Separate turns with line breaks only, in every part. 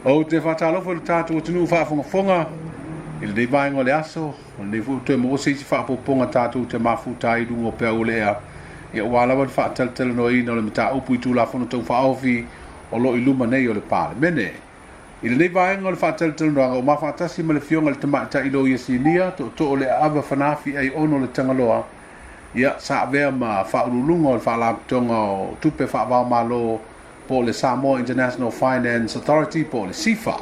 Ou te faatalofa i le tatou atunuu faafogafoga i lenei vaega o le aso, o lenei foi ua toe maua se isi faaopoopoga tatou te mafuta ai i luga o peau o le ea, ia aua lava le faatalatalanoaina o le mataupu i Tulafono Tau Faaofi o lo o i luma nei o le Palemene. I lenei vaega o le faatalatalanoaga ua mafaatasi ma le Afioga i le Tamaitai Loia Sinia, Tootoo o le Aava Fanaafi Aiono le Tagaloa, ia, sa avea ma Faauluuluga o le Faalapotopotoga o Tupe Faavaomalo po o le Samoa International Finance Authority po o le SIFA.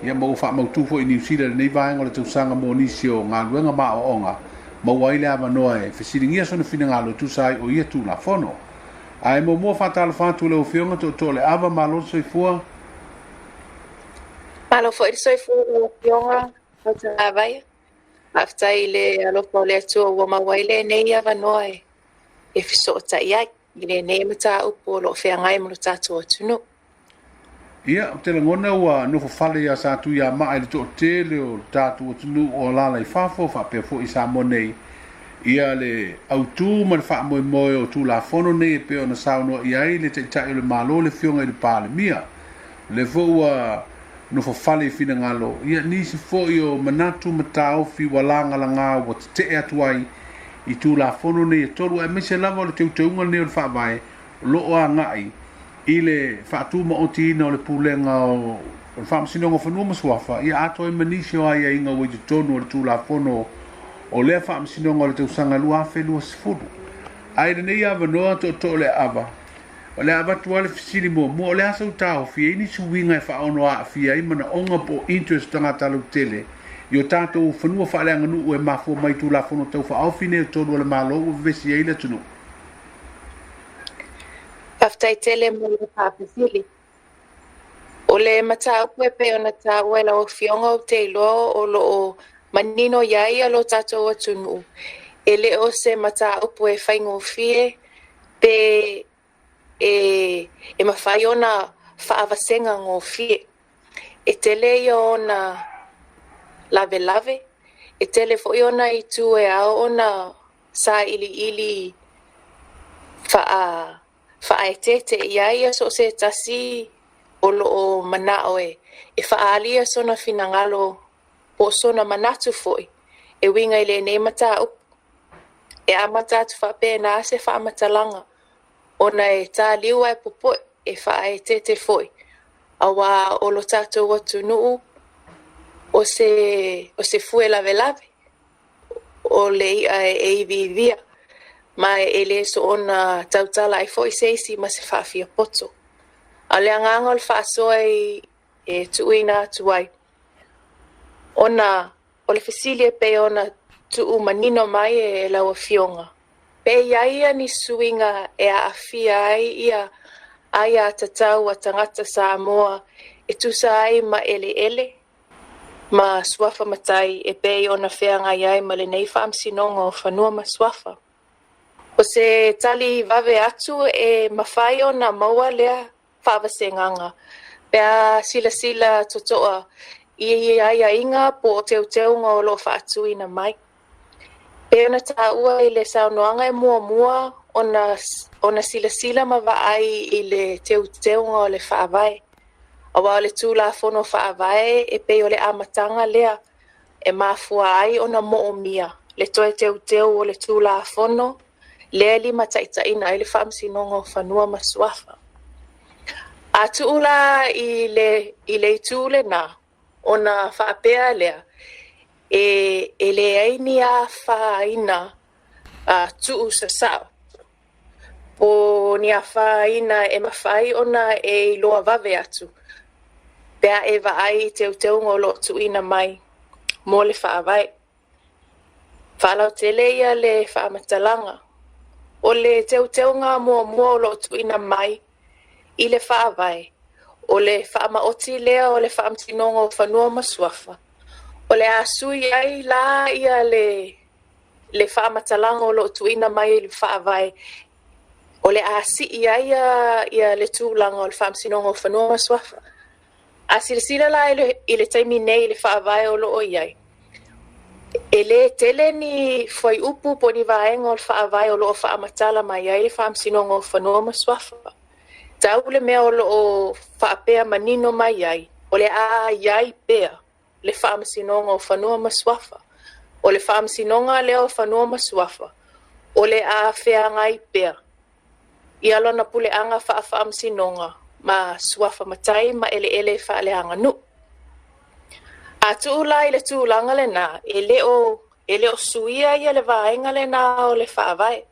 Ia ma ua faamautu foi i Niu Sila i lenei vaega o le tausaga mo nisi o galuega ma aoaoga, maua ai le avanoa e fesiligia sona finagalo e tusa ai o ia Tulafono. Ae muamua faatalofa atu i lau Afioga Tootoo Leava, malo le soifua.
Malo foi le soifua i lau Afioga Fautagavaia. Faafetai i le alofa o le Atua ua maua ai lenei avanoa e fesootai ai i lenei mataupu o lo o feagai ma lo tatou atunuu.
Ia, ou te lagona ua nofo fale ia Satuiamaa i le toatele o le tatou atunuu o alaala i fafo faapea foi i Samoa nei, ia le autu ma le faamoemoe o Tulafono nei e pei ona saunoa i ai le Taitai o le Malo le Afioga i le Palemia. O lea foi ua nofo fale i finagalo, ia nisi foi o manatu ma taofi ua lagalaga ua tetee atu ai i Tulafono nei e tolu aemaise lava o le teuteuga lenei o le Faavae o lo o agai i le faatumaotiina o le Pulega o le Faamasinoga o Fanua ma Suafa, ia atoa ai ma nisi o aiaiga ua i totonu o le Tulafono o lea Faamasinoga o le tausaga 2020. Ae i lenei avanoa tootoo le aava, o le a avatu lava le fesili muamua, o le a sau taofi ai ni suiga e faaono aafia ai manaoga po o interest o tagata lautele i o tatou fanua faaleaganuu e mafua mai i Tulafono Tau Faaofi nei o tolu a le Malo ua vevesi ai le atunuu?
Faafetai tele mo le faafesili. O le mataupu e pei ona taua e lau Afioga ou te iloa o lo o manino i ai lo tatou atunuu, e le o se mataupu e faigofie pe e mafai ona faavasega gofie. E tele ia ona lavelave, e tele foi ona itu e ao ona sailiili faaeteete i ai ia so o se tasi o lo o manao e faaali ia sona finagalo po o sona manatu foi e uiga i lenei mataupu. E amata atu faapena se faamatalaga ona e taliu ae popoe e faaeteete foi auā o lo tatou atunuu o se fue lavelave o le i'a e iviivia ma e le soona tautala ai foi se isi ma se faafiapoto. A o le agaga o le faasoa e tuuina atu ai, ona o le fesili e pei ona tuu manino mai e lau Afioga, pe i ai ia ni suiga e aafia ai ia aiatatau a tagata Samoa e tusa ai ma eleele ma suafa matai e pei ona feagai ai ma lenei Faamasinoga o Fanua ma Suafa. O se tali vave atu e mafai ona maua lea faavasegaga pe a silasila totoa i aiaiga po o teuteuga o lo o faatuina mai. Pe ona taua i le saunoaga e muamua ona silasila ma vaai i le teuteuga o le Faavae. Auā o le Tulafono Faavae e pei o le amataga lea e mafua ai ona moomia le toe teuteu o le Tulafono lea e limataitaiina ai le Faamasinoga o Fanua ma Suafa. A tuu la i le itu lena, ona faapea lea, e leai ni afaina tuu sasao, po ni afaina e mafai ona e iloa vave atu, pe a e vaai i teuteuga o lo o tuuina mai mo le Faavae. Faalautele ia le faamatalaga. O le teuteuga muamua o lo o tuuina mai i le Faavae, o le faamaoti lea o le Faamasinoga o Fanua ma Suafa, o le a sui ai la ia le faamatalaga o lo o tuuina mai i le Faavae, o le a sii ai ia le tulaga o le Faamasinoga o Fanua ma Suafa. A silasila la i le taimi nei i le Faavae o lo o i ai, e le tele ni fuaiupu po o ni vaega o le Faavae o lo o faamatala mai ai le Faamasinoga o Fanua ma Suafa. Tau le mea o lo o faapea manino mai ai, O le a i ai pea le Faamasinoga o Fanua ma Suafa. O le Faamasinoga lea o Fanua ma Suafa, o le a feagai pea ia lona puleaga faa-faamasinoga ma suafa matai ma eleele faaleaganuu. A tuu la i le tulaga lena, e le o e le o suia ia le vaega lena o le Faavae.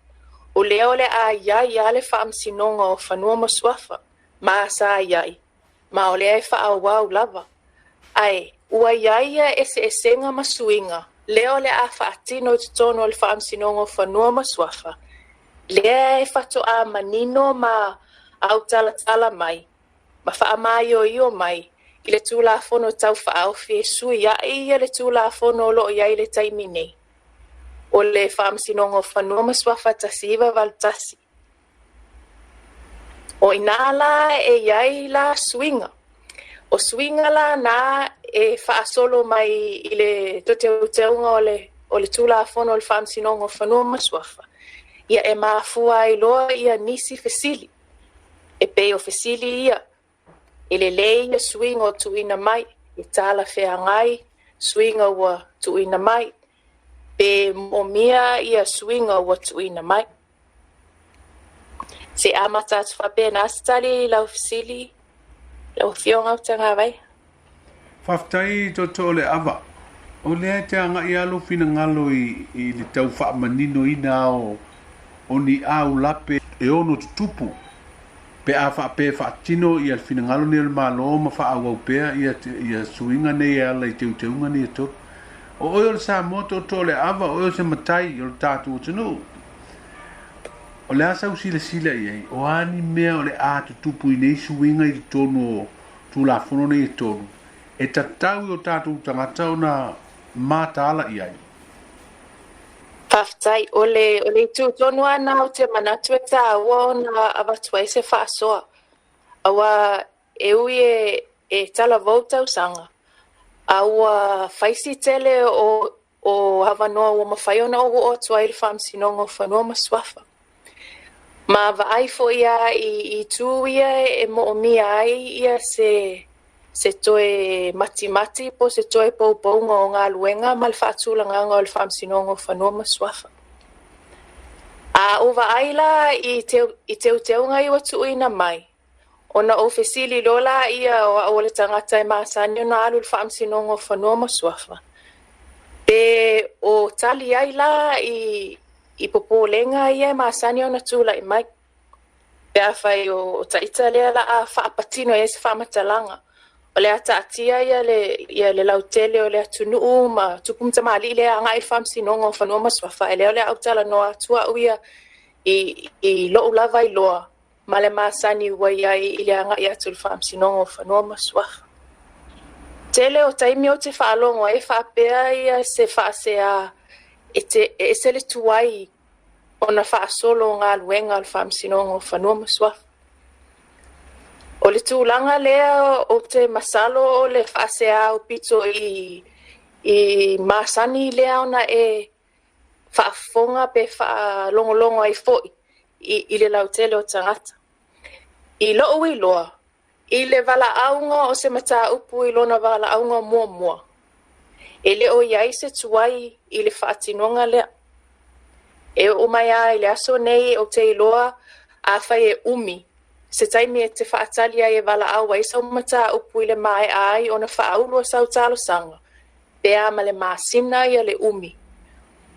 O lea o le a i ai lava le Faamasinoga o Fanua ma Suafa, ma sa i ai, ma o lea e faaauau lava. Ae ua i ai ia eseesega ma suiga lea o le a faatino i totonu o le Faamasinoga o Fanua ma Suafa, lea e faatoa manino ma autalatala mai ma faamaioio mai i le Tulafono Tau Faaofi e sui ai ia le Tulafono o lo o i ai i le taimi nei, o le Faamasinoga o Fanua ma Suafa 1981. O i ina la e i ai la suiga. O suiga la na e faasolo mai i le toe teuteuga o le o le Tulafono o le Faamasinoga o Fanua ma Suafa, ia e mafua ai loa ia nisi fesili. E pei o fesili ia, e lelei le suiga o tuuina mai, e talafeagai suiga ua tuuina mai, pe moomia ia suiga ua tuuina mai. Se i amata atu faapena se tali i lau fesili, lau Afioga Utagavai.
Faafetai Tootooleava. O lea e te agai lava lou finagalo i, i le tau faamaninoina o, o ni aulape e ono tutupu pe a faapea e faatino ia le finagalo nei o le Malo ma faaauau pea ia, ia suiga nei e ala i teuteuga nei e tolu. O oe o le Samoa Tootooleava, o oe o se matai o le tatou atunuu. O le a sau silasila i ai, o a ni mea o le a tutupu i nei suiga i totonu o Tulafono nei e tolu, e tatau i o tatou tagata ona mataala i ai.
Faafetai. O le, o le itu tonu lava lena ou te manatu e taua ona avatu ai se faasoa. Aua e ui e, e talavou tausaga, a ua fai si tele o, o avanoa ua mafai ona ou oo atu ai i le Faamasinoga o Fanua ma Suafa. Ma vaai foi lava i itu ia e moomia ai ia se se toe matimati po o se toe poupouga o galuega ma le faatulagaga o le Faamasinoga o Fanua ma Suafa. A ou vaai la i, teu, i teuteuga ia ua tuuina mai, ona ou fesili loa laia o au o le tagata e masani ona alu i le Faamasinoga o Fanua ma Suafa, pe o tali ai la i, i popolega ia e masani ona tulai mai. Pe afai o taita lea la a faapatino i ai se faamatalaga, o le a taatia ia le, ia le lautele o le atunuu ma tupu ma tamalii lea e agai i le Faamasinoga o Fanua ma Suafa, ae lea o le a ou talanoa atu au ia i, i lou lava iloa ma le masani ua i ai i le agai atu i le Faamasinoga o Fanua ma Suafa. Tele o taimi ou te faalogo ai e faapea ia se faasea e, te, e ese le tuai ona faasolo o galuega a le Faamasinoga o Fanua ma Suafa. O le tulaga lea ou te masalo o le faasea aupito i, i masani lea ona e faafofoga pe faalogologo ai foi i, i le lautele o tagata. I lou iloa, i le valaauga o se mataupu i lona valaauga muamua, e le o i ai se tuai i le faatinoga lea. E oo mai lava i le aso nei ou te iloa afai e umi se taimi e te faatali ai e valaau ai sau mataupu i le maea ai ona faaulu o sau talosaga, pe a ma le masina ia le umi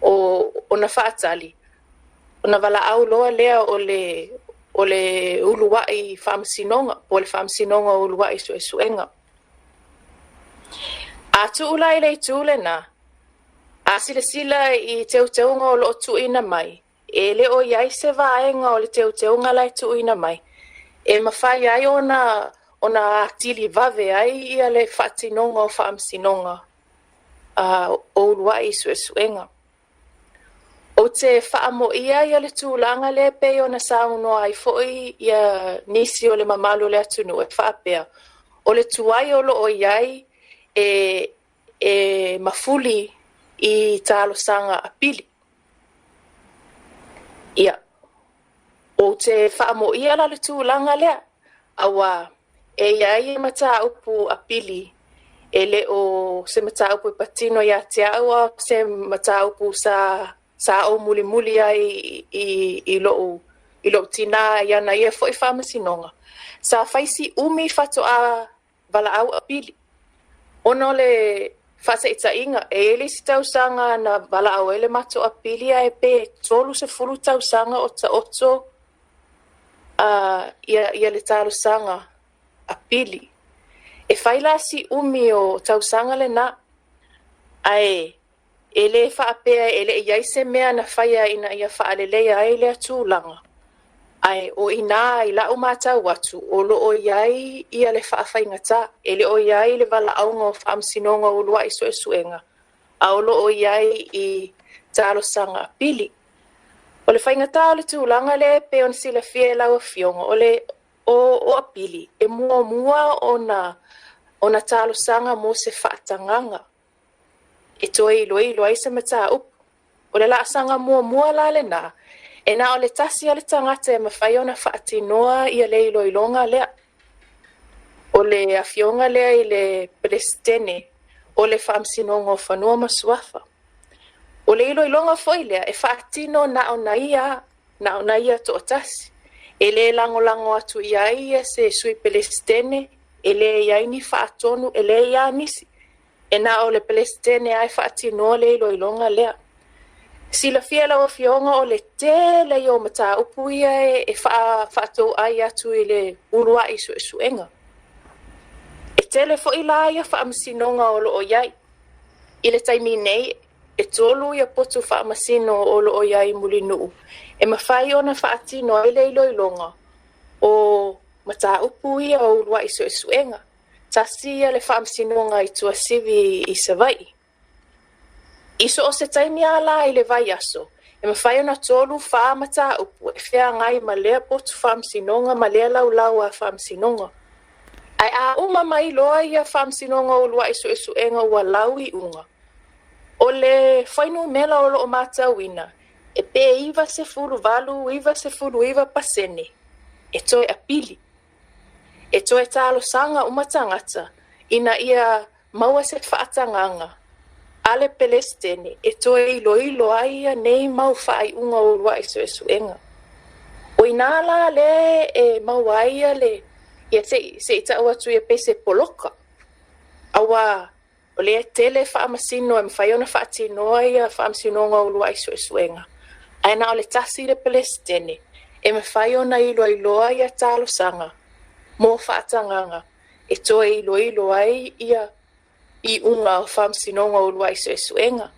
o ona faatali, ona valaau loa lea o le o le uluai faamasinoga po o le Faamasinoga o Uluai Suesuega. A tuu la i le itu lena, a silasila i teuteuga o lo o tuuina mai, e le o i ai se vaega o le teuteuga la e tuuina mai e mafai ai ona ona atili vave ai ia le faatinoga o faamasinoga o uluai suesuega. Ou te faamoia ia le tulaga lea e pei ona saunoa ai foi ia nisi o le mamalu o le atunuu e faapea, o le tuai o lo o i ai e, e mafuli i talosaga apili. Ia, ou te faamoia la le tulaga lea, aua. E i ai mataupu apili, e le o se mataupu e patino ia te au, a o se mataupu sa ou mulimuli ai i lou tinā i ana ia foi faamasinoga. Sa fai si umi faatoa valaau apili. Ona o le faataitaiga, e i ai le isi tausaga na valaau ai le matou apili ae pe 30 tausaga o taoto ia le talosaga apili. E fai la si umi o tausaga lena, ae e le faapea e le i i ai se mea na faia ina ia faaleleia ai lea tulaga, ae o i ina i lau matau atu, o lo o i ai ia le faafaigata. E le o i ai le valaauga o Faamasinoga o Uluai Suesuega, a o lo o i ai i talosaga apili. O le faigata o le tulaga lea e pei ona silafia e lau Afioga, o le o apili e muamua ona talosaga mo se faatagaga e toe iloilo ai se mataupu. O le laasaga muamua la lena, e na o le tasi lava le tagata e mafai ona faatinoa ia le iloiloga lea. O le afioga lea i le Peresetene o le Faamasinoga o Fanua ma Suafa. O le iloiloga foi lea e faatino na ona ia, na ona ia toatasi. E le lagolago atu i ai ia se sui Peresetene, e le i ai ni faatonu, e leai lava nisi. E na o le Peresetene lava e faatinoa le iloiloga lea. Silafia e lau Afioga o le tele ia o mataupu ia e faatauai atu i le uluai suesuega. E tele foi la ia faamasinoga o lo o i ai. I le taimi nei, e 3 ia potu faamasino o lo o i ai i Mulinuu e mafai ona faatino ai le iloiloga o mataupu ia o uluai suesuega. Tasi ia le faamasinoga i Tuasivi i Savaii. I so o se taimi lava la i le vaiaso, e mafai ona 3, 4 mataupu e feagai ma lea potu faamasinoga ma lea laulau a faamasinoga. Ae a uma mai loa ia faamasinoga o uluai suesuega ua lau iuga, o le fuainumera o lo o matauina, e pe 98, 99% e toe apili. E toe talosaga uma tagata ina ia maua se faatagaga a le Peresetene e toe iloilo ai ia nei mau faaiuga o uluai suesuega. O i ina la lea e maua ai ia le, ia se i tau atu ia pei se poloka. Aua o lea e tele faamasino e mafai ona faatinoa ia faamasinoga o uluai suesuega, ae na o le tasi le Peresetene e mafai ona iloiloa ia talosaga mo faatagaga e toe iloilo ai ia iuga o faamasinoga o uluai suesuega.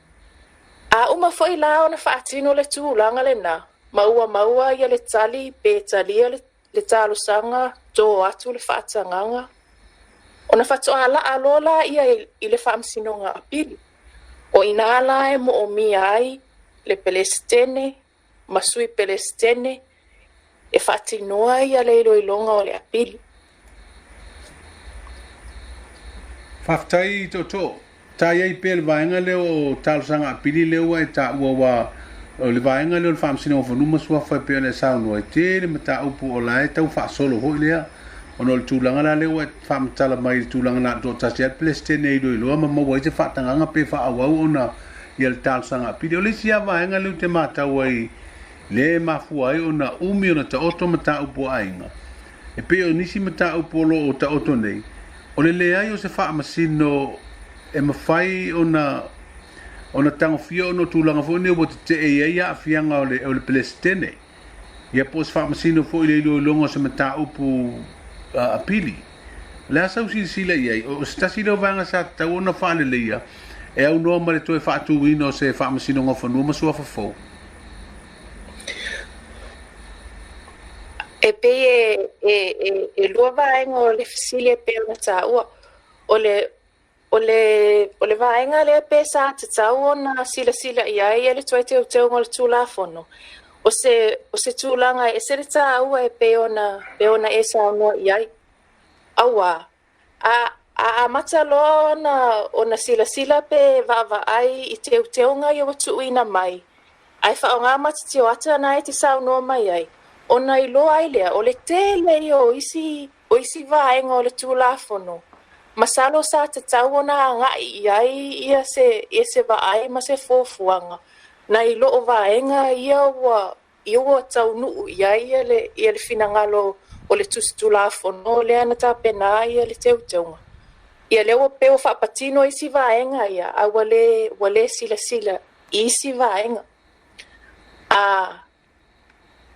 A uma foi la ona faatino le tulaga lena, ma ua maua ia le tali pe talia le talosaga to atu le faatagaga, ona faatoa laa loa laia i le faamasinoga apili. O i ina la e moomia ai le Peresetene ma sui Peresetene e faatinoa ia le iloiloga o le apili.
Faafetai tootoo. Ta i ai pea le vaega lea o talosaga apili lea ua e taua, aua o le vaega lea o le Faamasinoga o Fanua ma Suafa e pei ona e saunoa, e tele mataupu o la e tau faasolo foi lea, ona o le tulaga la lea ua e faamatala mai i le tulaga na o le toatasi lava le Peresetene e iloiloa ma maua ai se faatagaga pe faaauau ona ia le talosaga apili. O le isi lava vaega lea ou te matau ai lea e mafua ai ona umi ona taoto mataupu a aiga, e pei o nisi mataupu o lo o taoto nei, o le leai o se faamasino e mafai ona tagofia ona o tulaga foi nei ua tetee i ai aafiaga o le Peresetene, ia po o se faamasino foi i le iloiloga o se mataupu apili. O le a sau silasila i ai, o se tasi lea o vaega sa tatau ona faaleleia e aunoa ma le toe faatuina o se Faamasinoga o Fanua ma Suafa fou.
E pei e lua vaega o le fesili e pei ona taua. O le vaega lea pe sa tatau ona silasila i ai e le toe teuteuga o le Tulafono. O se tulaga e ese le taua e pei ona e saunoa i ai. Aua, a amata loa ona silasila pe vaavaai i teuteuga ia ua tuuina mai, ae faaaoga matatio ata na e te saunoa mai ai, ona iloa ai lea o le tele ia o isi. O isi vaega o le Tulafono, masalo sa tatau ona agai i ai ia se ia se vaai ma se fuafuaga nai lo vaega ia ua ia ua taunuu i ai ia le ia le finagalo o le Tusi Tulafono lea na tapena ai ia le teuteuga. Ia lea ua pei ua faapatino isi vaega ia, a ua le silasila i isi vaega. A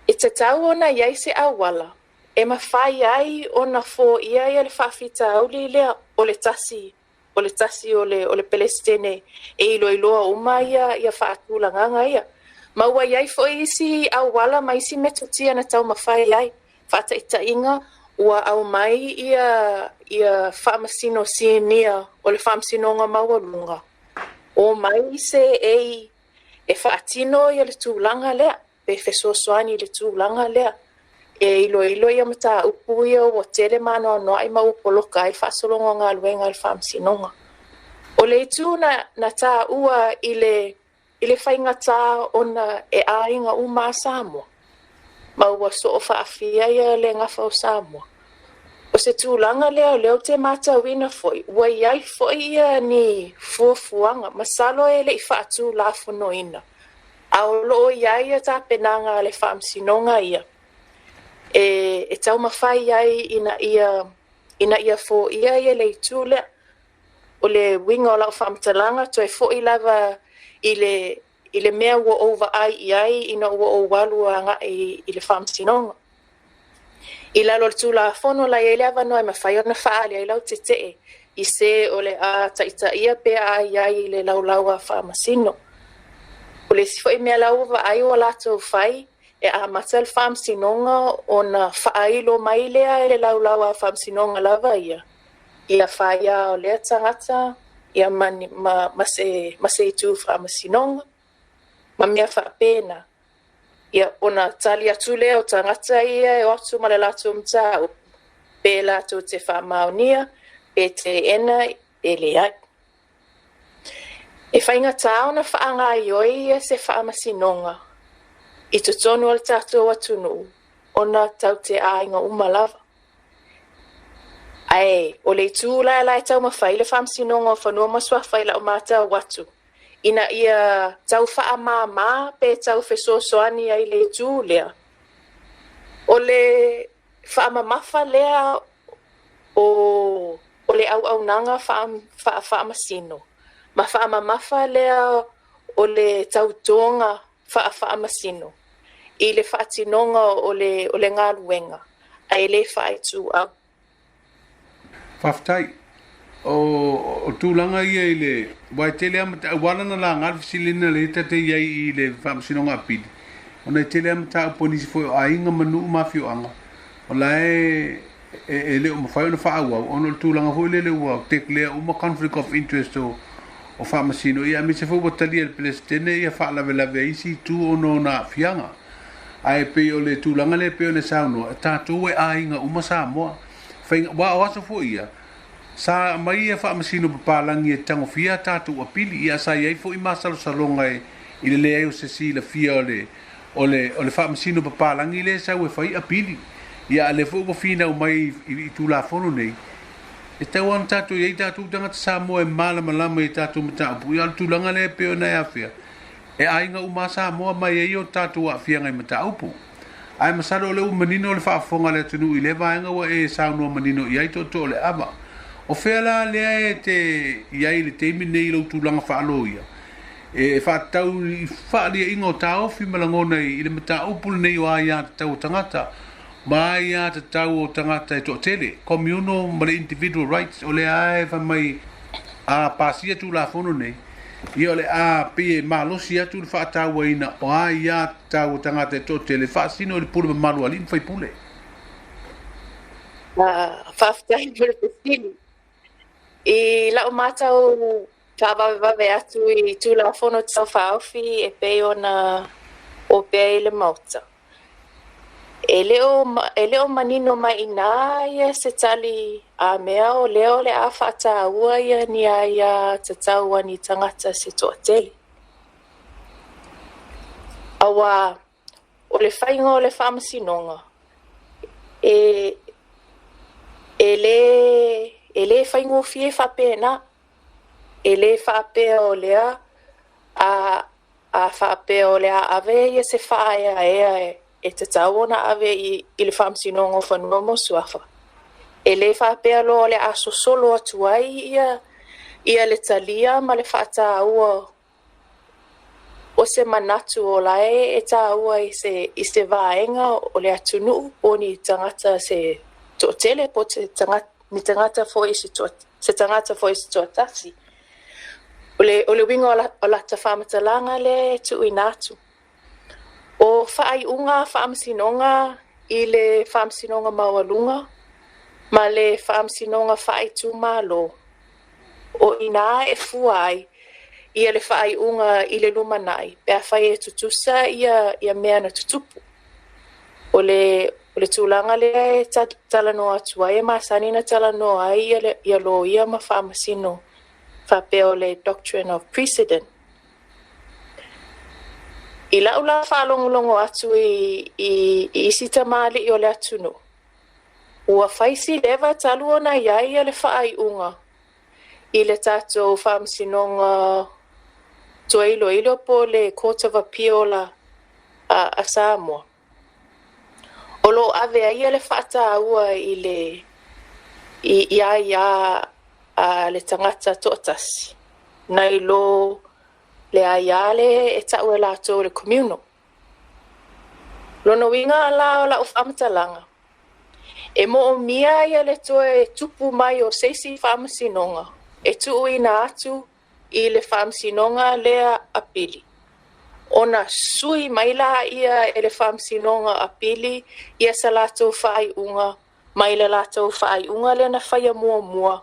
e tatau ona i ai se auala e mafai ai ona foia ia le faafitauli lea o le tasi o le tasi o le Peresetene e iloiloa uma ia faatulagaga ia. Ma ua i ai foi isi auala ma isi metotia na taumafai ai. Faataitaiga, ua aumai ia faamasino sinia o le Faamasinoga Maualuga, omai se ei e faatino ia le tulaga lea, pe fesoasoani i le tulaga lea e iloilo ia mataupu ia ua tele ma anoanoai ma ua poloka ai le faasologa o galuega a le Faamasinoga. O le itu na taua i le faigata ona e aiga uma a Samoa, ma ua soo faafia ia le gafa o Samoa. O se tulaga lea o lea ou te matauina foi, ua i ai foi ia ni fuafuaga, masalo e le i faatulafonoina, a o loo i ai ia tapenaga a le Faamasinoga ia e taumafai ai ina ia foia ia le itu lea. O le uiga o lau faamatalaga, toe foi lava i le mea ua ou vaai i ai ina ua ou alu agai i le Faamasinoga. I lalo o le Tulafono la e i ai le avanoa e mafai ona faaali ai lau tetee i se o le a taitaia pe a i ai i le laulau a faamasino. O le isi foi mea la ua vaai ua latou fai, e amata le Faamasinoga ona faailo mai lea e le laulau a Faamasinoga lava ia ia faia o lea tagata ia ma se itu faamasinoga ma mea faapena. Ia ona tali atu lea o tagata ia e o atu ma le latou mataupu, pe latou te faamaonia pe teena pe leai. E faigata ona faagaoioi ia se faamasinoga i totonu o le tatou atunuu ona tatou te aiga uma lava. Ae o le itu la e taumafai le Faamasinoga o Fanua ma Suafa i lau matau atu, ina ia tau faamāmā pe tau fesoasoani ai i le itu lea, o le faamamafa lea o le auaunaga faa-faamasino ma faamamafa lea o le tautoga faa-faamasino i le faatinoga o le galuega, ae le faaituau.
Faafetai. O tulaga ia i le aua e tele lava ua ala ona laga le fesili lena lea ta te i ai i le Faamasinoga Apili, ona e tele lava mataupu a nisi foi o aiga ma nuu ma afioaga o la e e le o mafai ona faaauau ona o le tulaga foi lele ua declare uma conflict of interest o faamasino, ia aemaise foi ua talia e le Peresetene ia faalavelave ai isi itu ona o ona aafiaga. Ae pei o le tulaga lea pei ona saunoa, e tatou e aiga uma Samoa. Faiga, aua o aso foi ia, sa aumai ia faamasino papalagi e tagofia a tatou apili, ia sa i ai foi masalosaloga i le leai o se silafia o le faamasino papalagi lea e sau e fai apili. Ia a lea foi ua finau mai i Tulafono nei, e tau ona tatou i ai tatou tagata Samoa e malamalama i tatou mataupu. Ia o le tulaga lea e pei ona e afea, e aiga uma a Samoa mai ai o tatou aafiaga i mataupu. Ae masalo o lea ua manino le faafofoga a le atunuu i lea vaega ua e saunoa manino i ai tootoo o le ava. O fea la lea e te i ai i le taimi lenei i lou tulaga faaloia e faatatau i faaliaiga o taofi ma lagona i le mataupu lenei o aia tatau o tagata ma aia tatau o tagata e toatele, communal ma le individual rights, o lea e fai mai a pasia Tulafono nei, ia o le a pei e malosi atu le faatauaina o aia tatau o tagata e toatele faasino i le pule mamalu a alii ma faipule?
Faafetai mo le fesili. I lau matau faavavevave atu i Tulafono Tau Faaofi e pei ona opea i le Maota, e le o manino mai inā ia se tali a mea o lea o le a faataua ia ni aia tatau a ni tagata se toatele. Auā o le faiga o le faamasinoga e E lē e lē faigofie faapena. E lē faapea o lea a a faapea o le a ave ia se faaeaea e tatau ona ave i le Faamasinoga o Fanua ma Suafa. E lē faapea loa o le a sosolo atu ai ia le talia ma le faataua o se manatu o la e taua i se vaega o le atunuu po o ni tagata se toatele po o se tagata, ni tagata foi se tagata foi se toatasi. O le uiga o lata faamatalaga lea e tuuina atu. O faaiuga faamasinoga i le Faamasinoga Maualuga ma le Faamasinoga Faaitumalo, o i ina e fua ai ia le faaiuga i le lumanai pe afai e tutusa ia mea na tutupu. O le tulaga lea e talanoa atu ai, e masani ona talanoa ai ia loia ma faamasino faapea o le doctrine of precedent. I lau la faalogologo atu i isi tamalii o le atunuu, ua fai si leva talu ona i ai ia le faaiuga i le tatou Faamasinoga Toe Iloilo po o le Court of Appeal a Samoa. O lo o ave ai le faataua i le i i aia a le tagata toatasi, nai lo le aia le e tau e latou le communal. Lona uiga la o lau faamatalaga, e moomia ia le toe tupu mai o se isi faamasinoga e tuuina atu i le Faamasinoga lea Apili, ona sui mai laia e le Faamasinoga Apili ia sa latou faaiuga mai le latou faaiuga lea na faia muamua,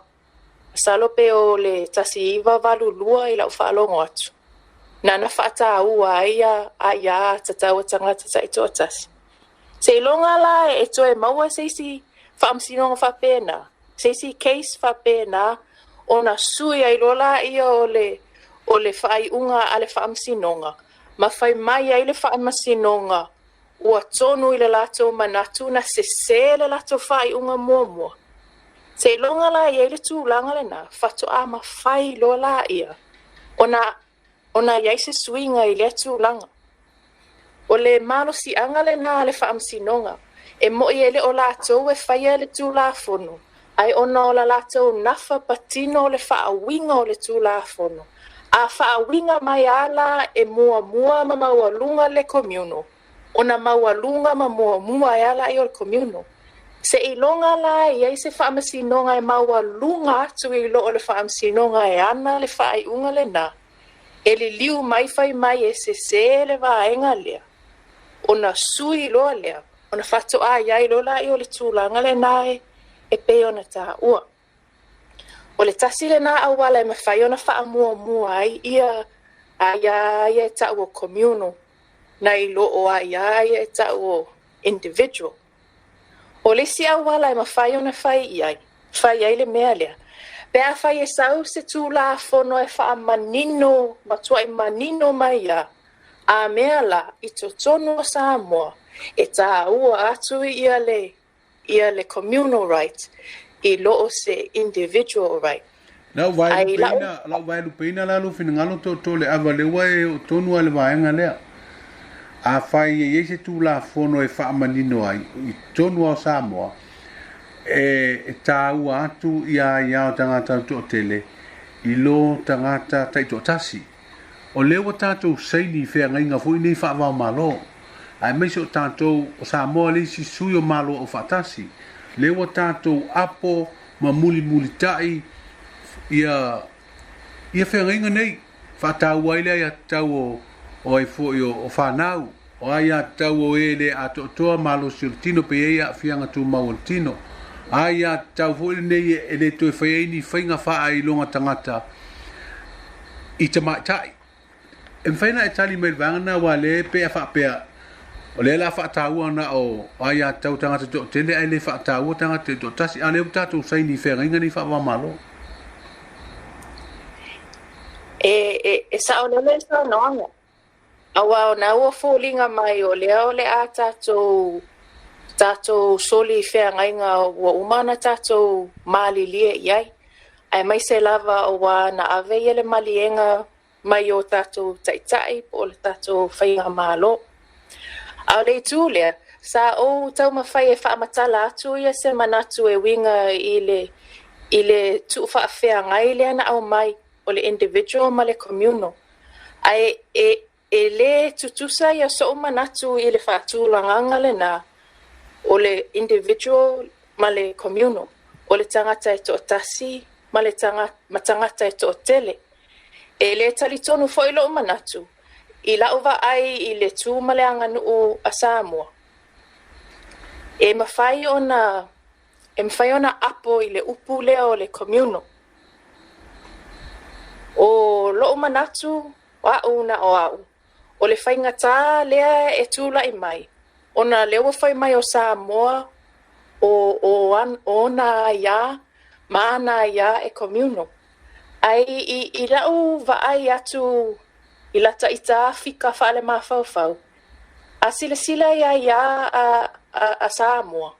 masalo pe o le 1982 i lau faalogo atu, na faataua ai aia tatau a tagata taitoatasi. Seiloga la e toe maua se isi faamasinoga faapena, se isi case faapena, ona sui ai loa laia o le faaiuga a le faamasinoga ma fai mai ai le faamasinoga ua tonu i le latou manatu na sesē le latou faaiuga muamua. Seiloga la i ai le tulaga lena faatoa mafai loa laia ona i ai se suiga i lea tulaga. O le malosiaga lena a le faamasinoga, e mo'i e le o latou e faia le Tulafono, ae ona o la latou nafa patino o le faauiga o le Tulafono. A faauiga mai ala e muamua ma maualuga le communal, ona maualuga ma muamua ai lea o le communal. Seiloga la e i ai se faamasinoga e maualuga atu i lo o le faamasinoga e ana le faaiuga lena, e liliu mai fai mai e sesē le vaega lea, ona sui loa lea, ona faatoa i ai loa laia o le tulaga lena e pei ona taua. O le tasi lena auala e mafai ona faamuamua ai ia aia ia e tau o communal, nai lo o aia ia e tau o individual. O le isi auala e mafai ona fai ai le mea lea, pe afai e sau se Tulafono e faamanino, matuai manino mai ia, a mea la i totonu o Samoa, e taua atu ia le communal right i lo o se individual right.
Lau vaelupeina, lau vaelupeina la lou finagalo tootoo le ava lea ua e oo tonu lava i le vaega lea. Afai e i ai se Tulafono e faamanino ai i totonu lava o Samoa, e taua atu ia aia o tagata toatele i lo tagata taitoatasi. O lea ua tatou saini i feagaiga foi nei faava-o-Malo, aemaise o tatou o Samoa le isi sui o Malo Aufaatasi, lea ua tatou apo ma mulimulitai ia feagaiga nei, faataua ai le aiatatau o ai foi o fanau, o aiatatau o e le atoatoa malosi o le tino pe i ai aafiaga tumau o le tino, aiatatau foi lenei e le toe fai ai ni faiga faailoga tagata i tamaitai. E mafai ona e tali mai i le vaega lena, aua o lea pe a faapea o lea o le a faataua na o aiatatau tagata toatele ae le faataua tagata toatasi, a o lea ua tatou saini i feagaiga nei faava-o-Malo.
E saolele le saunoaga, aua o na ua foliga mai o lea o le a tatou tatou soli feagaiga ua uma ona tatou malilie i ai, aemaise lava auā na ave ia le maliega mai o tatou taitai po o le tatou faigamalo. A o le itu lea, sa ou taumafai e faamatala atu ia se manatu e uiga i le i le tuufaafeagai lea na aumai o le individual ma le communal. Ae e e lē tutusa ia so'u manatu i le faatulagaga lenā o le individual ma le communal, o le tagata e toatasi ma le ma tagata e toatele. E lē talitonu foi lo'u manatu i la'u vaai i le tu ma le aganuu a Samoa, e mafai ona e mafai ona apo i le upu lea o le communal. O lo'u manatu, o a'u na o a'u, o le faigatā lea e tula'i mai, ona lea ua fai mai o Samoa o o ona aiā ma ana aiā e communal. Ae i i la'u vaai atu i lata ita fika faalemafaufau, a silasila i aiā a, a, a Samoa,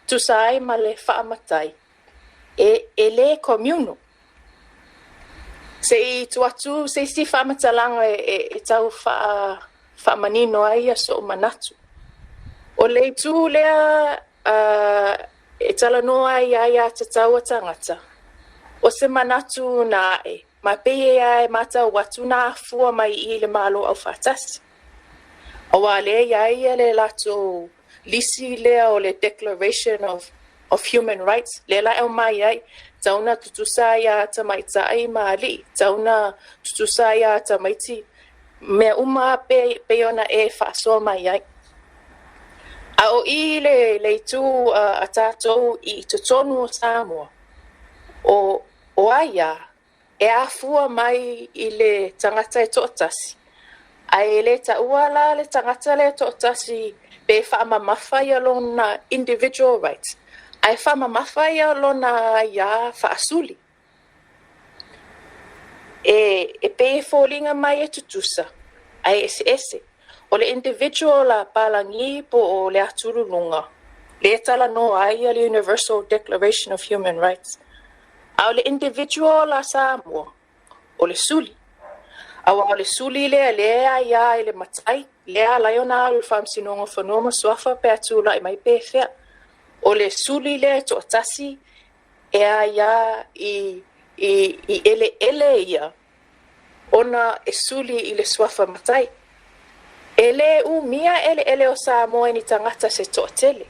tusa ai ma le faamatai, e, e lē communal. Se i tuu atu se isi faamatalaga e, e, e tau faa, faamanino ai ia so'u manatu. O le itu lea e talanoa ai i aiā tatau a tagata, o se manatu na a'e, ma pei e a e matau atu na afua mai i le Malo Aufaatasi. Auā lea e i ai ia le latou lisi lea o le Declaration of of Human Rights, lea la e aumai ai, tatau ona tutusa aiā tamaitai ma alii, tatau ona tutusa aiā tamaiti, mea uma lava pei, pei ona e faasoa mai ai. A o i le, le itu a, a tatou i totonu o Samoa, o, o aiā e afua mai i le tagata e toatasi, ae e lē taua la le tagata lea e toatasi pe faamamafa ia lona individual rights, ae faamamafa ia lona aiā faasuli. E, e pei e foliga mai e tutusa, ae eseese. O le individual a palagī po o le atululuga, lea e talanoa ai ia le Universal Declaration of Human Rights. A o le individual a Samoa, o le suli. Auā o le suli lea lea e aiā i le matai, lea e ala ai ona alu i le Faamasinoga o Fanua ma Suafa pe a tula'i mai pefea. O le suli lea e toatasi e aiā i, i, i eleele ia ona e suli i le suafa matai. E lē umia eleele o Samoa e ni tagata se toatele.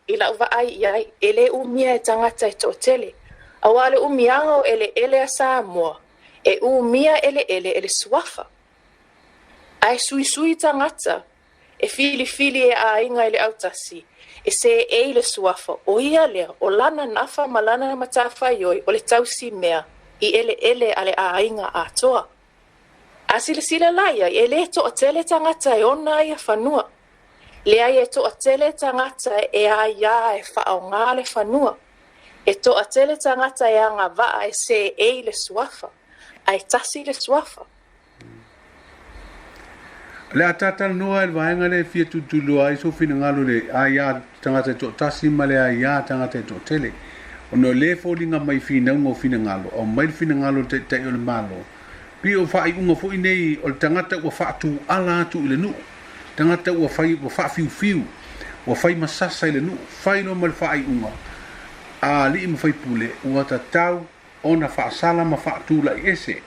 I la'u vaai i ai, e lē umia e tagata e toatele, auā le umiaga o eleele a Samoa, e umia eleele e le suafa. Ae suisui tagata e filifili e aiga i le autasi, e seei le suafa, o ia lea, o lana nafa ma lana matafaioi o le tausi mea i eleele a le aiga atoa. A silasila la i ai, e lē toatele tagata e ona ia fanua. Leai e toatele tagata e aiā e faaaogā le fanua. E toatele tagata e agavaa e seei le suafa, ae tasi le suafa.
O le a talatalanoa i le vaega lea e fia tulituliloa ai sou finagalo i le aia tagata e toatasi ma le aia tagata e toatele. Ona o lea e foliga mai i finauga o finagalo, aumai le finagalo o le Taitai o le Malo, pei o faaiuga foi nei o le tagata ua faatuala atu i le nuu, tagata ua fai, ua faafiufiu, ua fai ma sasa i le nuu, fai loa ma le faaiuga a alii ma faipule, ua tatau ona faasala ma faatulai ese,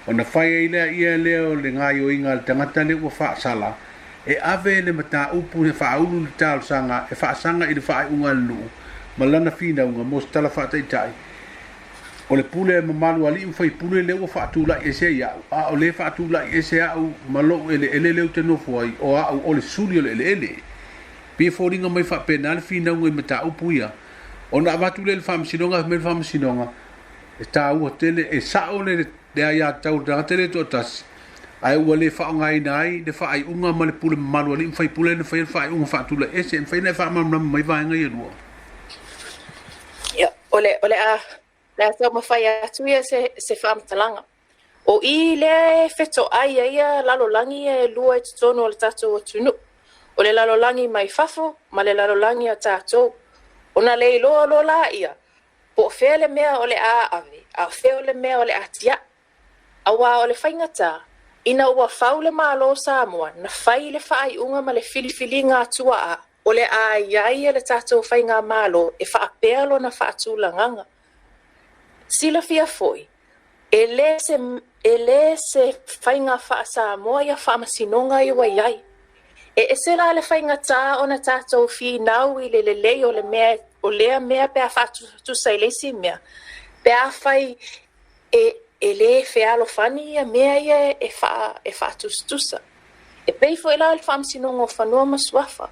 ona fai ai lea ia lea o le gaioiga a le tagata lea ua faasala, e ave le mataupu e faaulu le talosaga e faasaga i le faaiuga a le nuu ma lana finauga mo se tala faataitai o le pule mamalu a alii ma faipule lea ua faatulai ese ai a'u, a o lea e faatulai ese a'u ma lo'u eleele lea ou te nofo ai, o a'u o le suli o le eleele. Pei e foliga mai faapena le finauga i mataupu ia. Ona avatu lea i le Faamasinoga, fai mai le Faamasinoga, e taua tele, e sao le le aiatatau o le tagata lea e toatasi, ae ua le faaaogaina ai le faaiuga ma le pule mamalu a alii ma faipule na faia le faaiuga faatulai ese. E mafai ona e faamalamalama mai vaega ia e lua?
Ia, o le, o le a, le a taumafai atu ia se, se faamatalaga. O i lea e fetoai ai ia lalolagi ia e lua i totonu o le tatou atunuu. O le lalolagi mai fafo ma le lalolagi a tatou. Ona le iloa loa laia, po o fea le mea o le a ave, a o fea o le mea o le a tiai. Aua o le faigata, ina ua fau le Malo o Samoa, na fai le faaiuga ma le filifiliga a tuaa o le a i ai le tatou faigamalo e faapea lona faatulagaga. Silafia foi, e le se, e le se faiga faa-Samoa ia faamasinoga ia ua i ai. E ese la le faigata ona tatou finau i le lelei o le mea o lea mea pe a faatusatusa i le isi mea, pe afai e le fealofani ia mea ia e faatusatusa. E pei foi la o le Faamasinoga o Fanua ma Suafa.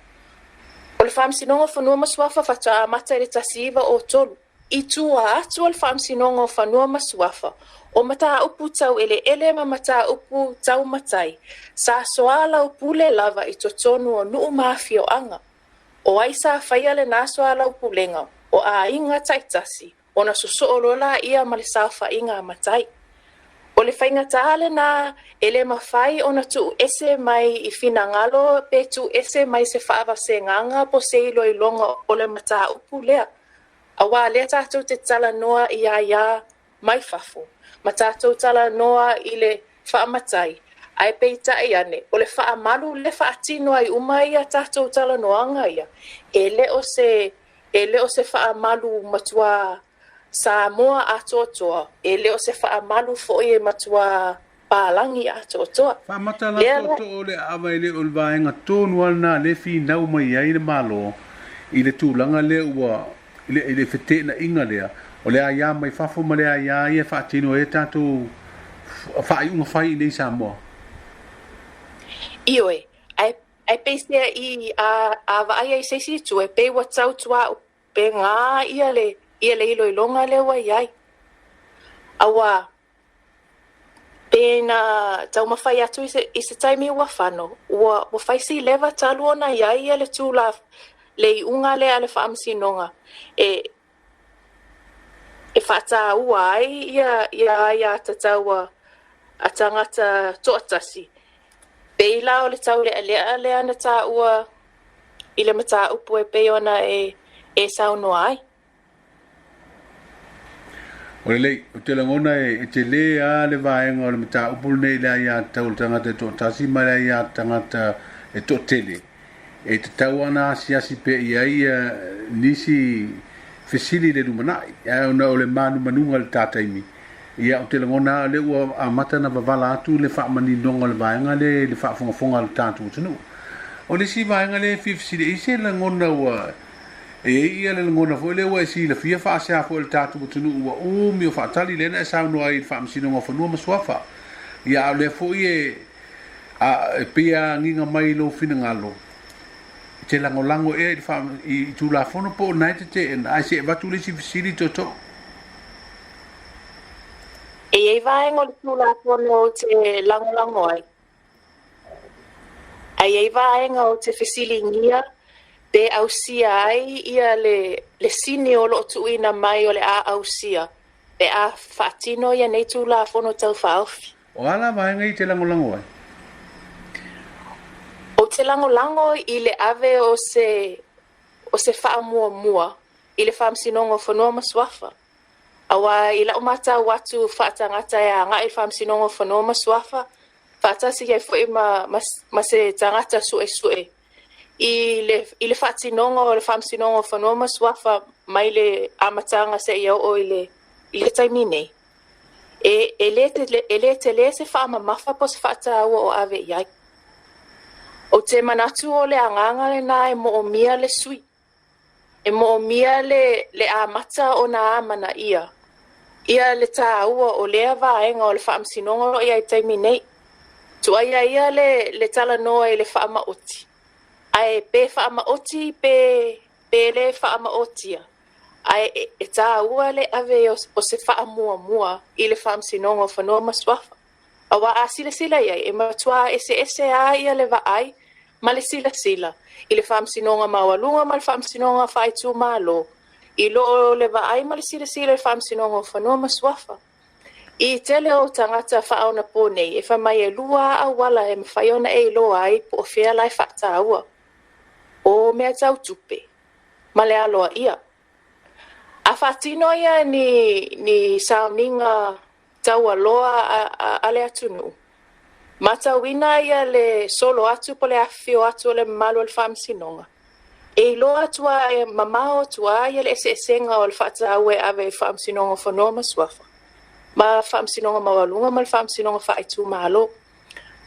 O le Faamasinoga o Fanua ma Suafa faatoa amata i le 1903. I tua atu o le Faamasinoga o Fanua ma Suafa, o mataupu tau eleele ma mataupu tau matai, sa soalaupule lava i totonu o nuu ma afioaga. O ai sa faia lena soalaupulega? O aiga taitasi, ona sosoo loa laia ma le saofaiga a matai. O le faigata lena e le mafai ona tuu ese mai i finagalo pe tuu ese mai se faavasegaga po o se iloiloga o le mataupu lea. Aua o lea tatou te talanoa i aia mai fafo, ma tatou talanoa i le faamatai, ae peitai ane, o le faamalu lea e faatino ai uma ia tatou talanoaga ia, e le o se, e le o se faamalu matua Samoa atoatoa, e le o se faamalu foi e matua palagi atoatoa.
Faamata la tootoo o le aava e le o le vaega tonu lava lena lea e finau mai ai le Malo i le tulaga lea ua i le feteenaiga lea o le aia mai fafo ma le aia ia e faatino ai a tatou faaiuga fai i inei i Samoa.
Ioe, ae peiseai i a vaai ai i se isi itu, e pei ua tautuaupega ia le ia le iloiloga lea ua i ai. Aua pe na taumafai atu i se taimi ua fano, ua fai si leva talu ona i ai ia le tula le iuga lea a le Faamasinoga e faataua ai ia aiatatau a tagata toatasi. Pei la o le taulealea lea na taua i le mataupu e pei ona e saunoa ai.
O lelei, ou te lagona e tele lava le vaega o le mataupu lenei i le aiatatau a le tagata e toatasi ma le aia tagata e toatele. E tatau lava ona asiasi pea i ai nisi fesili i le lumanai. Ae ona o le manumanuga i le ta taimi, ia ou te lagona lava o lea ua amata ona vavala atu le faamaninoga o le vaega lea i le faafogafoga a le tatou atunuu. O le isi vaega lea e fia fesili ai, se lagona ua E i ai ia le lagona foi lea ua e silafia faasea foi o le tatou atunuu ua umi o faatali lea na e saunoa ai i le Faamasinoga o Fanua ma Suafa. Ia a o lea foi e a e pei e agiga mai i lou finagalo e te lagolago ea i le faa i Tulafono po o na e te teena ae se i avatu le isi fesili tootoo.
E i ai vaega o le Tulafono ou te lagolago ai. Ae i ai vaega ou te fesiligia pe ausia ai ia le sini o lo o tuuina mai o le a ausia pe a faatino ia nei Tulafono Tau Faaofi.
O a la vaega i te lagolago ai?
Ou te lagolago i le ave o se faamuamua i le Faamasinoga o Fanua ma Suafa. Aua i lau matau atu faatagata e agai i le Faamasinoga o Fanua ma Suafa, faatasi ai foi ma se tagata suesue i le faatinoga o le Faamasinoga o Fanua ma Suafa mai le amataga seia oo i le taimi nei. E le tele se faamamafa po o se faataua o ave i ai. Ou te manatu o le agaga lena e moomia le sui. E moomia le amata ona amanaia ia le taua o lea vaega o le Faamasinoga o lo o i ai i le taimi nei. Tuaia ia le talanoa i le faamaoti, ae pe faamaoti pe le faamaotia, ae e taua le ave o se faamuamua i le Faamasinoga o Fanua ma Suafa. Aua a silasila i ai, e matua eseese lava ia le vaai ma le silasila i le Faamasinoga Maualuga ma le Faamasinoga Faaitumalo, i lo o le vaai ma le silasila i le Faamasinoga o Fanua ma Suafa. I tele o tagata faaonapo nei, e fai mai e lua lava auala e mafai ona e iloa ai po o fea la e faataua. O mea tau tupe ma le aloaia. A faatino ia ni, ni sauniga taualoa a le atunuu, matauina ia le solo atu po o le afifio atu o le mamalu o le Faamasinoga, e iloa atu lava, e mamao atu lava le eseesega o le faataua e ave i le Faamasinoga o Fanua ma Suafa, ma Faamasinoga Maualuga ma le Faamasinoga Faaitumalo.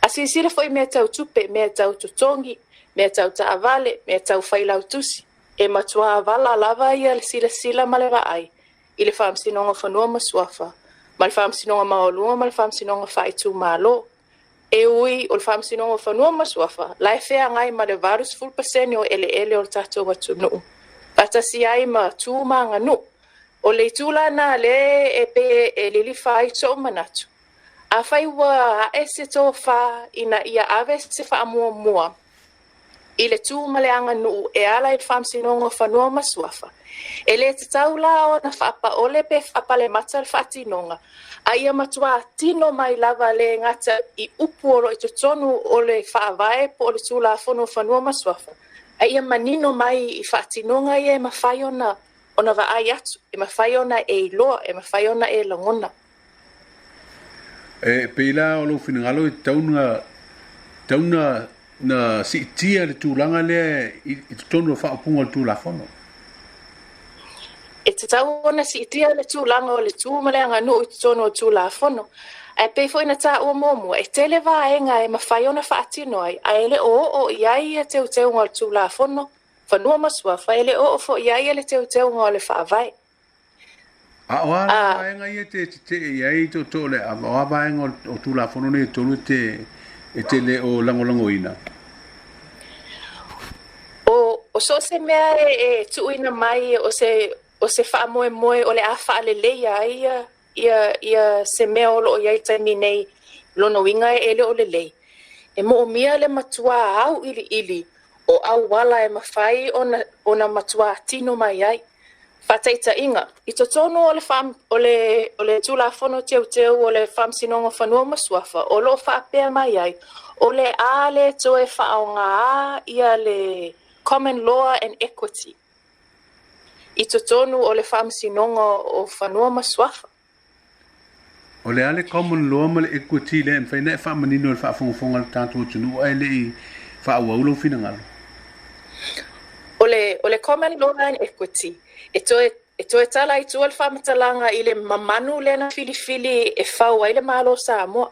A silasila foi i mea tau tupe, mea tau totogi, mea tau taavale, mea tau failautusi, e matua vala lava ia le silasila ma le vaai i le Faamasinoga o Fanua ma Suafa, ma le Faamasinoga Maualuga ma le Faamasinoga Faaitumalo. E ui o le Faamasinoga o Fanua ma Suafa la e feagai ma le 80% o eleele o le tatou atunuu, faatasi ai ma tu ma aganuu. O le itu la lena lea e pei e lilifa ai so'u manatu, afai ua a'e se tofa ina ia ave se faamuamua i le tu ma le aganuu e ala i le Faamasinoga o Fanua ma Suafa, e le tatau la ona faapaole pe faapalemata le faatinoga, a ia matua tino mai lava le gata i upu o lo o i totonu o le Faavae po o le Tulafono o Fanua ma Suafa, a ia manino mai i faatinoga ia e mafai ona vaai atu, e mafai ona e iloa, e mafai ona e lagona.
E pei la o lou finagalo e tatau ona tatau na na siitia le tulaga lea i totonu o faaupuga o le Tulafono.
E tatau ona siitia le tulaga o le tu ma le aganuu i totonu o le Tulafono. Ae pei foi ona taua muamua, e tele vaega e mafai ona faatino ai, ae le o oo i ai ia teuteuga o le Tulafono, Fanua ma Suafa, e le o oo foi i ai le teuteuga o le Faavae.
A o a la vaega ia e te tetee i ai Tootoo o Leaava, o a vaega o Tulafono nei e tolu e te le o lagolagoina?
O so o se mea e tuuina mai o se faamoemoe o le a faaleleia ai ia se mea o lo o i ai i le taimi nei, lona uiga e le o lelei. E moomia le matua auiliili o auala e mafai ona matua tino mai ai. Faataitaiga, i totonu o le Tulafono Teuteu o le Faamasinoga o Fanua ma Suafa, o lo o faapea mai ai, o le a le toe faaaogaā ia le common law and equity i totonu o le Faamasinoga o Fanua ma Suafa.
O le a le common law ma le equity lea e mafai ona e faamanino i le faafogafoga a le tatou atunuu ae le i faaauau lou finagalo?
O le common law and equity, e toe tala ai tua le faamatalaga i le mamanu lea na filifili e fau ai le Malo o Samoa.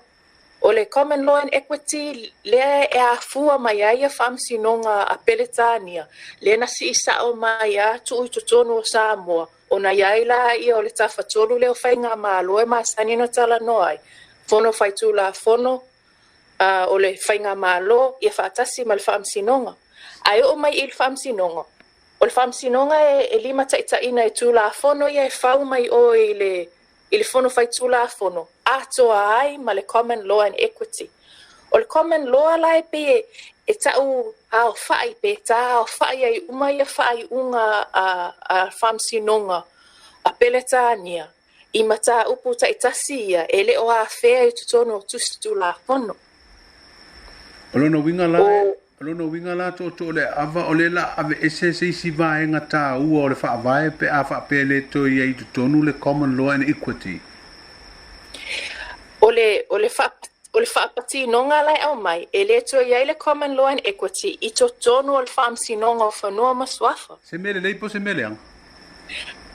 O le common law and equity lea e afua mai ai ia faamasinoga a Peretania, lea na siisao mai a tuu i totonu o Samoa, ona i ai la ia o le tafatolu lea o faigamalo e masani ona talanoa ai, Fono Faitulafono, o le faigamalo ia faatasi ma le faamasinoga. Ae oo mai i le faamasinoga, o le faamasinoga e limataitaiina e Tulafono ia e fau mai o i le Fono Faitulafono, atoa ai ma le common law and equity. O le common law la e pei e tau aofai pe tā aofai ai uma ia faaiuga a faamasinoga a Peretania i mataupu taitasi ia e le o afea i totonu o tusi Tulafono.
O lona uiga la Tootoo o Leaava, o le la aveese se isi vaega taua o le Faavae pe a faapea le toe i ai i totonu le common law and equity.
O le faapatinoga la e aumai, e le toe i ai le common law and equity i totonu o le Faamasinoga o Fanua ma Suafa.
Se mea lelei po o se mea leaga?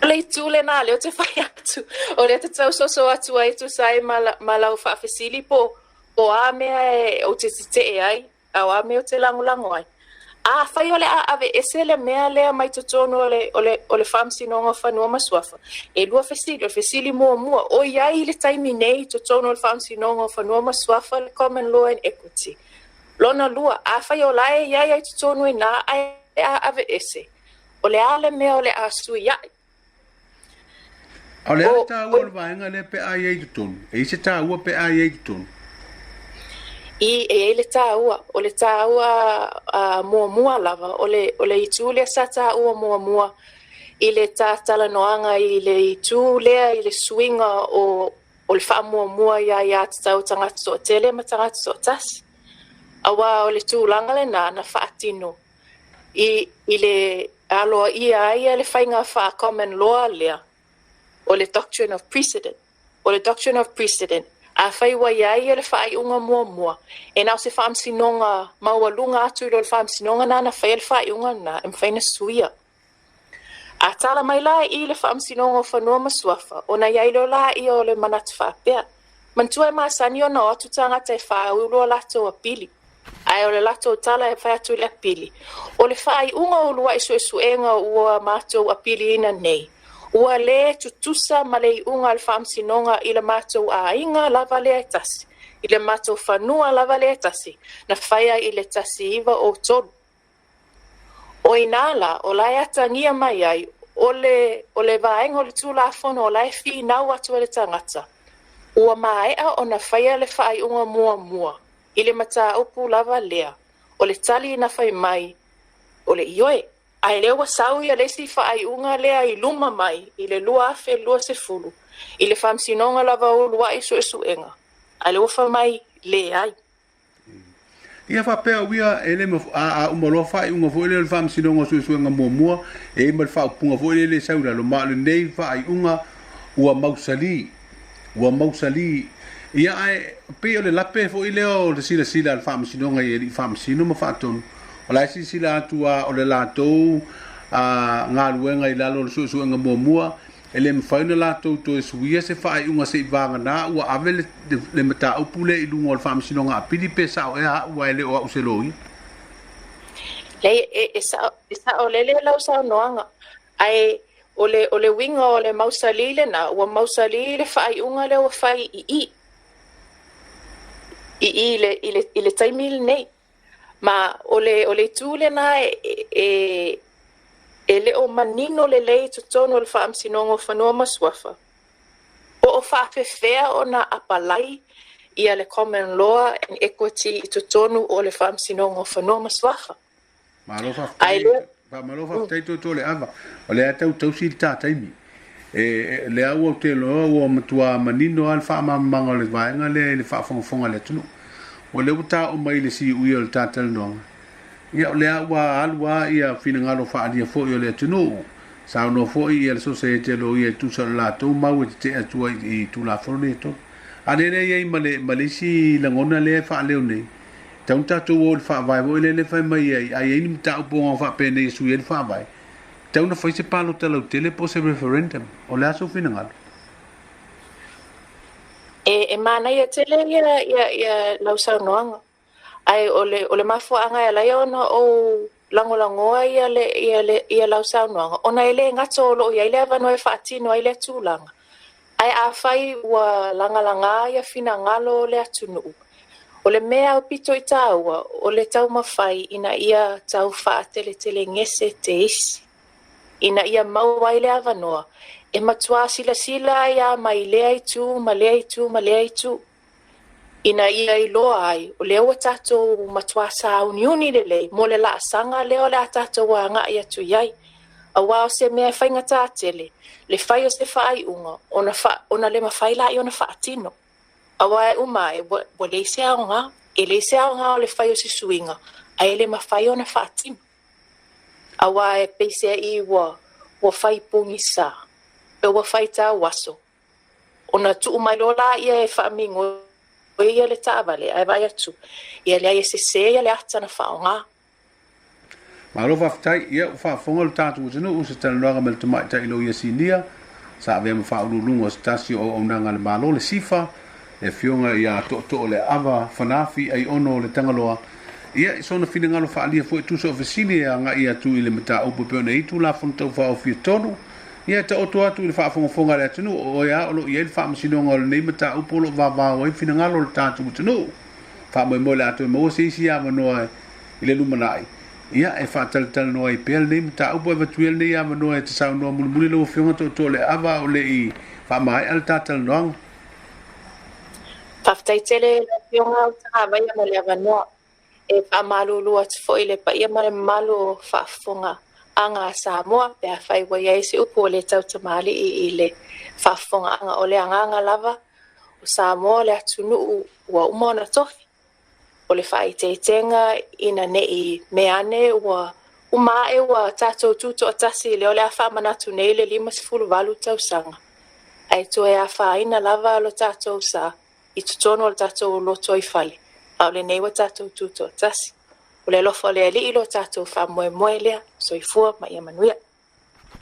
O le itu lena lea ou te fai atu, o lea te tausoso atu ai tusa ai ma lau faafesili po a mea e ou te tetee ai, a o a mea ou te lagolago ai. Afai o le a aveese le mea lea mai totonu o le Faamasinoga o Fanua ma Suafa, e lua fesili. O le fesili muamua, o i ai i le taimi nei i totonu o le Faamasinoga o Fanua ma Suafa le common law and equity? Lona lua, afai o la e i ai ai totonu i ina ae a aveese, o le a le mea o le a sui ai?
A o le a le taua o le vaega lea pe a i ai i totonu? E i se taua pe a i ai i totonu?
E i ai le taua. O le taua muamua lava, o le itu lea sa taua muamua i le talanoaga i le itu lea i le suiga o le faamuamua i aiā tatau tagata toatele ma tagata toatasi. Aua o le tulaga lena na faatino. I i le aloaia ai le faiga faa-common law lea, o le doctrine of precedent. O le doctrine of precedent, afai ua i ai le faaiuga muamua, e na o se faamasinoga maualuga atu i lo le faamasinoga na na faia le faaiuga lena e mafai ona suia. A tala mai la i le Faamasinoga o Fanua ma Suafa, ona i ai loa laia o le manatu faapea, Manatua e masani ona o atu tagata e faaulu a latou apili, ae o le latou tala e fai atu i le apili, O le faaiuga o uluai suesuega ua matou apiliina nei, ua le tutusa ma le iuga a le Faamasinoga i le matou aiga lava lea e tasi, i le matou fanua lava lea e tasi, na faia i le 1903. O i ina la, o la e atagia mai ai, o le, o le vaega o le Tulafono o la e finau atu ai le tagata, ua maea ona faia le faaiuga muamua i le mataupu lava lea, o le tali na fai mai, o le ioe. Ae lea ua sau ia le isi faaiuga lea i luma mai i le 2020, i le Faamasinoga lava o Uluai Suesuega, ae lea ua fai mai, leai.
Ia faapea uia e le a, a uma loa faaiuga foi lea o le Faamasinoga o Suesuega Muamua, e i ai ma le faaupuga foi lele e sau i lalo, ma o lenei faaiuga ua mausali, ua mausali. Ia ae pei o le lape foi lea o le silasila a le Faamasinoga i alii faamasino ma faatonu, o la e silasila atu a o le latou a, galuega i lalo o le suesuega muamua, E le mafai ona latou toe suia se faaiuga seivagana ua ave le, le mataupu lea i luga o le Faamasinoga Apili pe sao ea au aua e le o au se loia.
Leai, e, e, sao, e saolele lau saunoaga, ae o le, o le uiga o le mausali lena, ua mausali le faaiuga lea ua fai i i, i i le, i le, i le taimi lenei. Ma o le, o le itu lena e, e, e le o manino lelei i totonu o le Faamasinoga o Fanua ma Suafa, po o faafefea ona apalai ia le Common Law and Equity i totonu o le Faamasinoga o Fanua ma Suafa.
Malo faafetai, malo faafetai Toetoaleava. O lea tau tausi le ta taimi. E, lea ua ou te iloa ua matua manino lava le faamalamalamaga o le vaega lea i le faafogafoga a le atunuu. O lea ua taoo mai i le siuia o le ta talanoaga, ia o lea ua alu lava ia finagalo faaalia foi o le atunuu, saunoa foi ia le Sosaiete a Loia e tusa o le latou mau e tetee atu ai i Tulafono nei e tolu. A lea lea i ai ma le, ma le isi lagona lea e faaleo nei, tau na tatou o i le Faavae foi lea e fai mai ai, a i ai ni mataupu ogaoga faapenei e sui ai le Faavae, Tatau ona fai se palota lautele po o se referendum. O le a sou finagalo?
E, e manaia tele ia, ia, ia lau saunoaga. Ae o le, o le mafuaaga e ala ai ona ou lagolagoa ia le, ia le, ia lau saunoaga, ona e le gata o lo o i ai le avanoa e faatino ai lea tulaga, ae afai ua lagalagā ia finagalo o le atunuu, o le mea aupito i tāua, o le taumafai ina ia tau faateletelegese te isi, ina ia maua ai le avanoa e matuā silasila ai a mai lea itu ma lea itu ma lea itu, ina ia iloa ai o lea ua tatou matuā sāuniuni lelei mo le laasaga lea o le a tatou agai atu i ai. Aua o se mea e faigata tele le fai o se faaiuga ona, fa, ona le mafai laia ona faatino. Aua e uma ae, ua, ua leai se aoga. E leai se aoga o le fai o se suiga, ae le mafai ona faatino. Aua e peiseai ua, ua fai pogisa, pe ua fai tauaso, ona tuu mai loa laia e faamigoi ia le taavale, ae vaai atu, ia leai e sese ia le ata na faaaoga.
Malo faafetai. Ia, ua faafofoga lo tatou atunuu i se talanoaga ma le Tamaitai Loia Sinia, sa avea ma faauluuluga o se tasi o auaunaga a le Malo, le SIFA, le Afioga ia Tootooleaava Fanafi Aiono o le Tagaloa, ia, i sona finagalo faaalia foi e tusa o fesili e agai atu i le mataupu e pei ona i ai Tulafono Tau Faaofi e tolu, ia, e taoto atu i le faafogafoga a le atunuu, o oe lava o lo o i ai le faamasinoga o lenei mataupu o lo o vavao ai finagalo o le tatou atunuu. Faamoemoe o le a toe maua se isi avanoa i le lumanai, ia, e faatalatalanoa ai pea lenei mataupu. E avatu ia lenei avanoa e te saunoa mulimuli lau Afioga Tootooleaava a o le i faamaea le ta talanoaga.
Faafetai tele lau Afioga Utagavaia mo le avanoa. E faamalulu atu foi i le paia ma le mamalu o faafofoga aga a Samoa pe afai ua i ai se upu ua le tautamalii i le faafofogaaga. O le agaga lava o Samoa o le atunuu ua uma ona tofi. O le faaeteetega ina ne i mea ane ua Uma ae ua tatou tutoatasi lea o le a faamanatu nei le 58 tausaga, ae toe afaina lava lo tatou sa i totonu o le tatou lotoifale, a o lenei ua tatou tutoatasi. O le alofa o le Alii lo tatou faamoemoe lea. Soifua ma ia manuia.